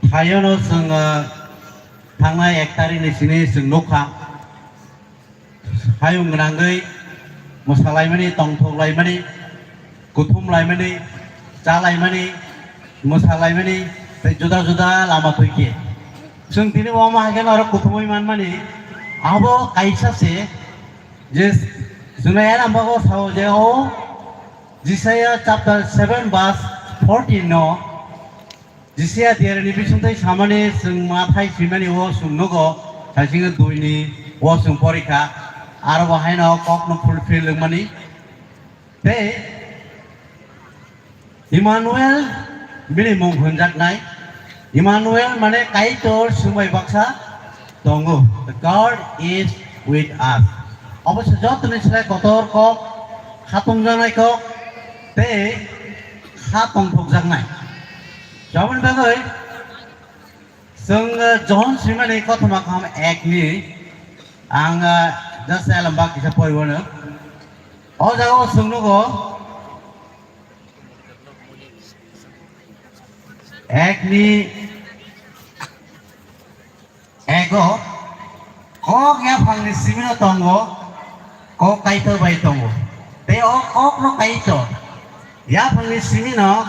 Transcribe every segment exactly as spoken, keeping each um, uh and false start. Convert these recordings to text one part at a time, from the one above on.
Phaiyano chwng, ah, thangnai ek tarikni simi chwng nukha. Hayung gwnangwi mwsalaimani, tongthoklaimani, kuthumlaimani, chalaimani, mwsalaimani, tei juda juda lama twi khe. Chwng tini bo omo hai kheno oro kuthumwi manmani, abo kaisa se je chwngno era bago sao je o Jisaya chapter seven verse fourteen no Jisaya diarni bisingtwi samani chwng ma thai swimani o chwng nugo, saichingno duini o chwng porikha, aro bo haino kokno fulfill wngmani. Tei Emmanuel bini mung hwnjaknai. Emmanuel mane Kaitor chwng bai baksa tongo. The God is with us. Obo se jotoni slai kotor kok, khatungjaknai kok, tei kha tongthokjaknai. Jaboni bagwi chwng, eh, John swimani kothoma kaham ekni ang, eh, just elembak kisa poriwano. O jaga o chwng nugo ekni ego kok yaphangni simino tongo, kok Kaitor bai tongo. Tei o kokno Kaitor yaphangni simino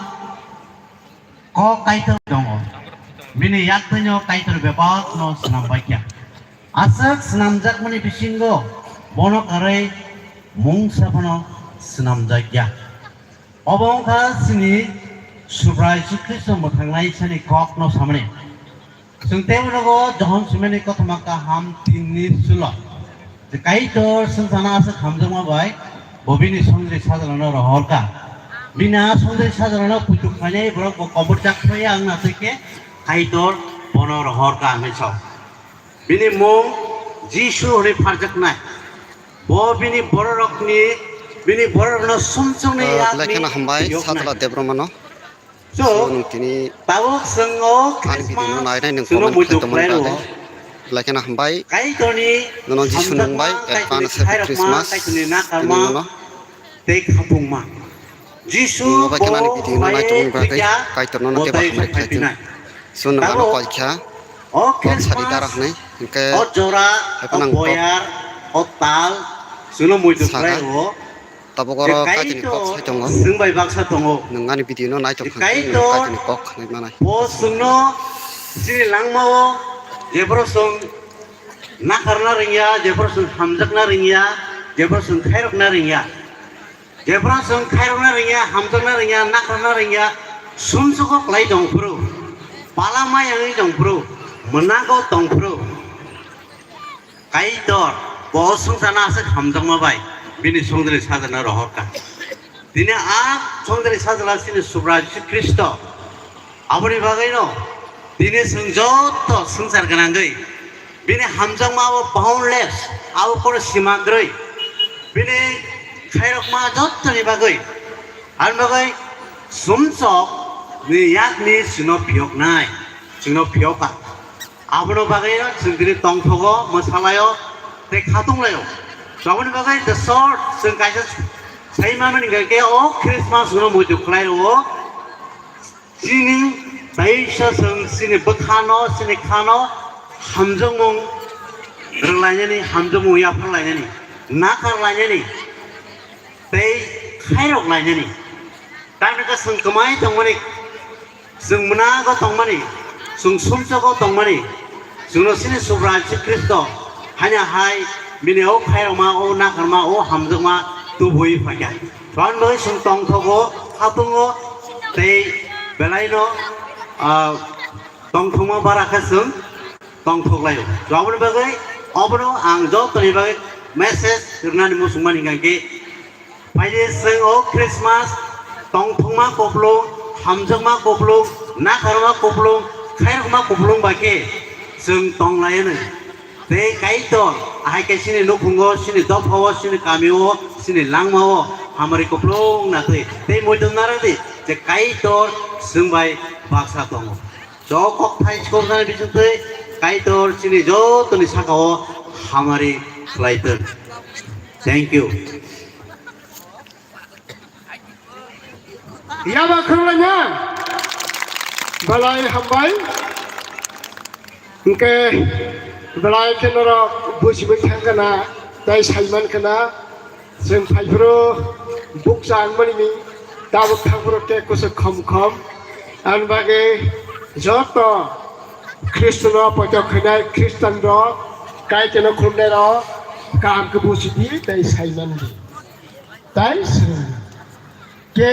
kok Kaitor tongo. Bini yaktwino Kaitor bebakno swnam baikha. Aswk swnamjakmani bisingo bono karwi mungsa phano swnamjakya. Obo wngkha chini Subrai Jisu Khristo mwthangnai sani kokno samani. Chwng teibo nogo Johon swimani kothoma kaham tinni sulo. Je Kaitor swngchana aswk hamjakma bai bo bini songchari sajlano rohorkha. Bini a songchari sajlano puitu khlainai borok bo koborjak khlaiya wngna twi khe Kaitor bono rohorkha hinwi sao. Bini mung Jisu hwnwi pharjaknai. Bo bini bororokni, bini bororokno sumsokni Ah, yakni belai kheno hambai, phiyoknai. Satla Debbarmano. So, so, nwng tini tabuk chwng o ani video no Christmas nainai nwng chwngno comment muitu khlai tongmani khlai rwo. Bagwi belai kheno hambai. Kaitorni nono Jisu hamjakma, nungbai, Kaitorni advance happy khairokma, Christmas. Kaitorni nakarma, tini nono. Tei khatungma. Jisu nwng bai kheno ani bo video no nai tongmani bagwi, thwikya, Kaitor nono bo kebo tei hambai khlai thung. Phaiphinai. So, nwng ano tabuk koi kha, o kok sari Christmas, dara hwnwi, hinkhe o jora, hai phano o ang kok boyar, o tal, chwngno muitu saka. Khlai rwo. Tabuk oro je Kaitorni kok Kaitor sai tongo. Chwng bai baksa tongo. Nwng ani video no nai tong je kha, Kaitor Kaitorni kok nai manai. Bo chwngno chini langmao jephru chwng nakarna rwngya, jephru chwng hamjakna rwngya, jephru chwng khairokna rwngya, jephru chwng khairokna rwngya, hamjakna rwngya, nakarna rwngya, sumsugo klai tong phuru, pala mayangwi tong phuru, mwnago tong phuru. Kaitor bo swngcharno aswk hamjakma bai bini songdri sajana rohorkha. Tini a songdri sajala chini Subra Jisu Khristo. Aboni bagwino tini chwng joto swngchar gwnangwi bini hamjakma abo boundless, abo kono sima kwrwi. Bini khairokma jotoni bagwi, aboni bagwi sumsok ni yakni chwngno phiyoknai, chwngno phiyokha. Abono bagwi chwng tini tongthogo, mwsalaio tei khatunglaio. Aboni bagwi the short chwng kaisa sai manmani hwnkhe o Christmas no muitu khlai rwo. Chini taisa chwng chini bwkhano, chini khano hamjakmung rwlainani, hamjakmung yapharlainani, nakarlainani tei khairok lainani. Tamni hwnkhe chwng kwmai tongmani, chwng mwnago tongmani, chwng sumsogo tongmani, chwngno chini Subra Jisu Khristo haino hai bini o khairokma, o nakarma, o hamjakma tubui phaikha. Toboni bagwi chwng tongthogo, khatungo tei belaino, ah, tongthokma bara khe chwng tongthoklaio. Aboni bagwi obono ang jotoni bagwi message rwnani muchungmani hwnkhe, phaidi chwng o Christmas tongthokma kupulung, hamjakma kupulung, nakarma kupulung, khairokma kupulung bai khe chwng tonglaiyano. Tei Kaitor ahai khe chini nukhungo, chini dophao, chini kamio, chini langmao hamari kupulung natwi tei muitu narwkdi je Kaitor chwng bai baksa tongo. Jok kok thai sikhoknani bisingtwi Kaitor chini jotoni sakao hamari khlai thung. Thank you. Yaba khwrwnglaina. Belai hambai. Hwnkhe belai khe norok bujibai thangkha na, tei saimankha na, chwng phaiphuru bukcha wngmani ni tabuk thangphuru khe kuchuk khom khom. Ani bagwi joto Khristono poito khainai Khristanrok, Kaitorno khulumnairok kaham khe bujidi tei saimandi. Tei swrwngdi. Khe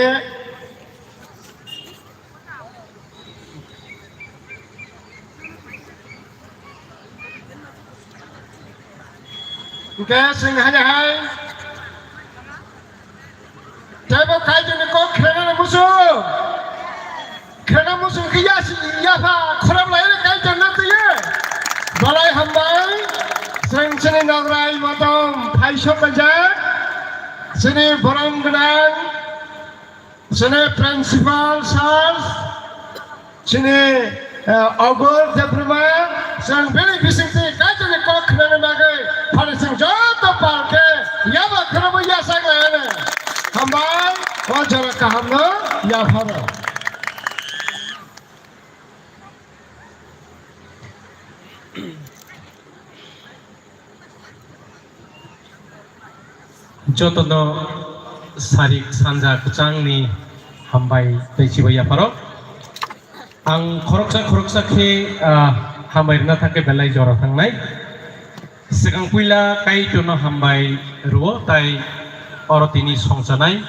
Hwnkhe chwng haino hai teibo Kaitorni kok khwnani muchung, khwna muchung khe yasi yapha khorok lai Kaitorno twiwi. Belai hambai, chwng chini nograi motom phaisok kajak, chini borom gwnang, chini principal sir, chini, eh, Ogor Debbarma, chwng bini bisingtwi Kaitorni kok khwnani bagwi phani chwng joto pal khe yaba khwnabo yachak lainai. Hambai, o jora kahamno yapharo. Jotono sarik sanja kwchangni hambai tei chibai yapharo. Ang khoroksa khoroksa khe, ah, hambai rwna thangkhe belai jora thangnai. Swkang puila Kaitorno hambai rwo tai oro tini songchanai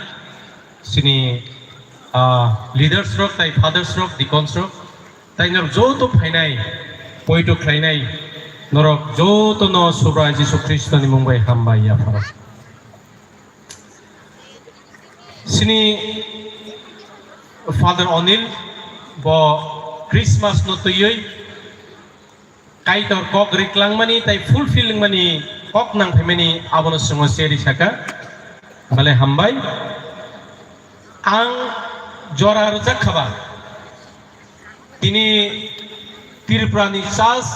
chini, ah, leaders rok tai fathers rok, deacons rok. Tai norok joto phainai, poito khlainai, norok jotono Subrai Jisu Khristoni mung bai hambai yapharo. Chini Father Onil bo Christmas no twiwi Kaitor kok riklangmani tai fulfill wngmani kok nang phaimani abono chwngno cheri saka. Bale hambai. Ang jora rwjak khaba. Tini Tripurani church,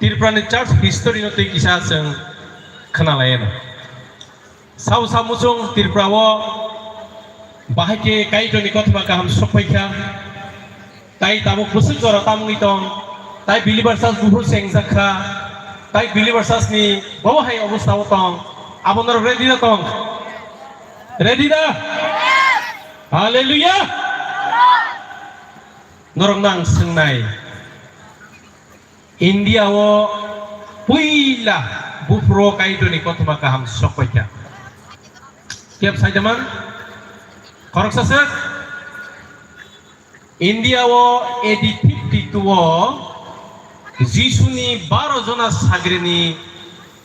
Tripurani church history no twi kisa chwng khwnalaiyano. Sabo sa muchung Tripura o bahai khe Kaitorni kothoma kaham sokphaikha. Tai tabuk bwswk jora tamungwi tong, tai believer church buphur sengjak kha, tai believer church ni bobo hai obostha o tong, abo norok ready da tong? Ready da? Hallelujah! Norok nang swngnai, India o puila buphuro Kaitorni kothoma kaham sokpaikha. Kep saidaman? Khoroksa se? India o A D fifty two o Jisuni baro jona sagrini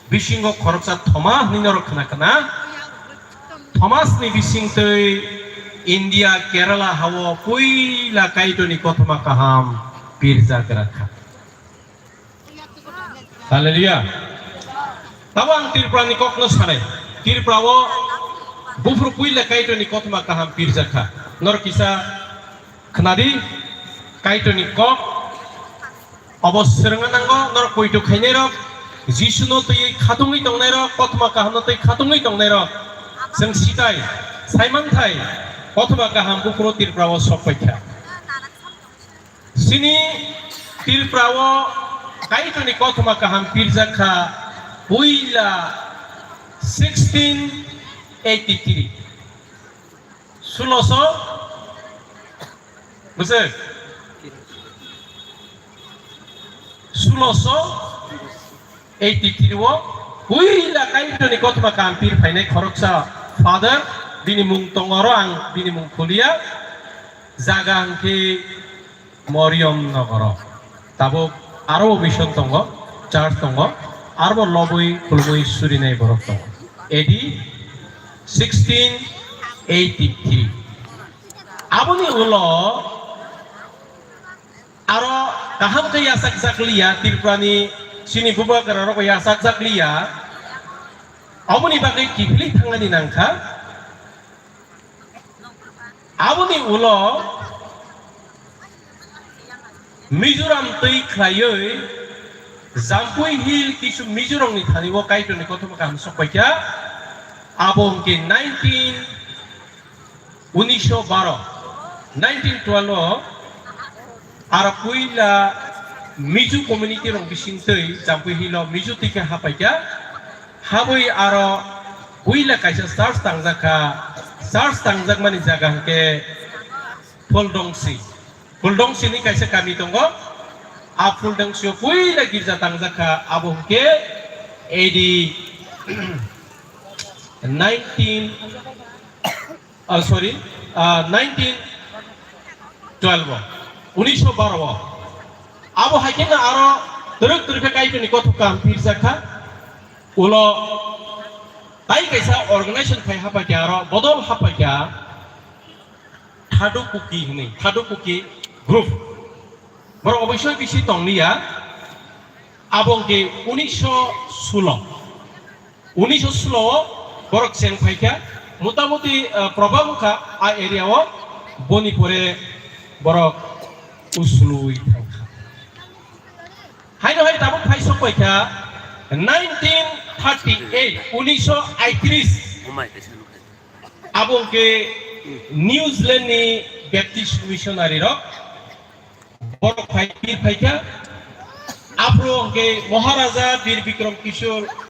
bisingo khoroksa Thomas hinwi norok khna khna. Thomas ni bisingtwi India Kerala hao puila Kaitorni kothoma kaham pirjak rakha. Hallelujah. Tabo ang Tripura ni kok no sanai. Tripura o buphuru puila Kaitorni kothoma kaham pirjak kha. Norok kisa khnadi, Kaitorni kok obo swrwngna nango, norok poito khainai rok, Jisu no twi khatungwi tongnai rok, kothoma kaham no twi khatungwi tongnai rok. Chwng sitai, saimanthai, kothoma kaham buphuru Tripura o sokpaikha. Chini Tripura o Kaitorni kothoma kaham pirjak kha puila sixteen eighty three. Suloso, bwswk? Suloso eighty three o puila Kaitorni kothoma kaham pir phainai khoroksa father, bini mung tongo oro, ang bini mung khuliya, jaga hwnkhe Moriom nogoro. Tabuk aro mission tongo, church tongo, aro lobwi khulumwi surinai borok tongo. A D sixteen eighty three. Aboni ulo aro kaham khe yachakjak liya, Tripurani chini bubagra rok yachakjak liya. Aboni bagwi kiphilwi thangnani nangkha. Aboni ulo Mizoram twi khlaiwi Jampui Hill kisu Mizorokni thani o Kaitorni kothoma kaham sokpaikha. Abo hwnkhe nineteen, unisho baro, nineteen twelve o aro puila Mizo community rok bising twi Jampui Hill o Mizo twi khe hapaikha. Habwi aro buila kaisa church tangjakha. Church tangjakmani jaga hwnkhe Phuldongsi. Phuldongsi ni kaisa kami tongo. A Phuldongsi o buila girja tangjakha. Abo hwnkhe A D nineteen, ah, sorry, ah, nineteen twelve o, unisho baro o. Abo hai khe no aro twrwk twrwk khe Kaitorni kothok kaham pirjakha. Ulo tai kaisa organization phai hapaikha, aro bodol hapaikha. Thadu Kuki hwnwi, Thadu Kuki group. Borok oboisoi bisi tonglia. Abo hwnkhe unisho sulo. Unisho sulo o borok cheng phaikha. Motamuti, ah, probab wngkha a area o. Boni pore borok uslui thangkha. Haino hai tabuk phai sok paikha nineteen thirty-eight, unisho aitris. Abo hwnkhe New Zealand ni Baptist missionary rok borok phai pir phaikha. Aphuru hwnkhe Maharaja Bir Bikram Kishore